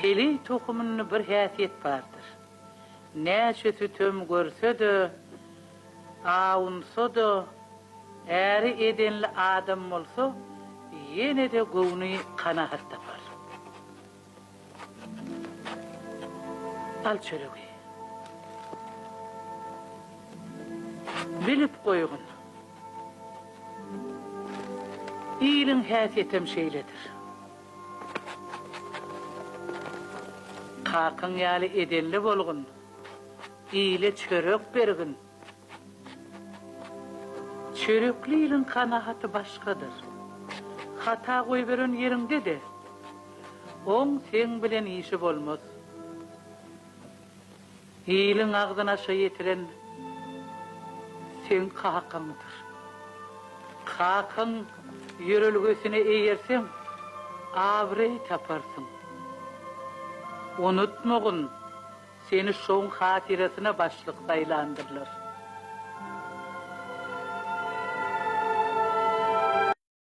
Heleý tohumynda bir häsiýet bardyr. Näçe sütem görse-de, awunsa-da, äri edenli adam bolsa, ýene-de göwni kanagat tapar. Al çöregi. Bilip goýgun. Iliň häsiýetem şeýledir. Kakaň ýaly edenli bolgun, ile çörek bergin. Çörekli iliň kanahaty başgadyr. Hata goýberen ýeriňde-de, oň seň bilen işi bolmaz. Iliň agzyna aşa ýetiren seň kakaňdyr. Kakaň ýörelgesine eýerseň, abraý taparsyň. Unutmagyn, seni şoň hatyrasyna başlyk saýlandyrlar.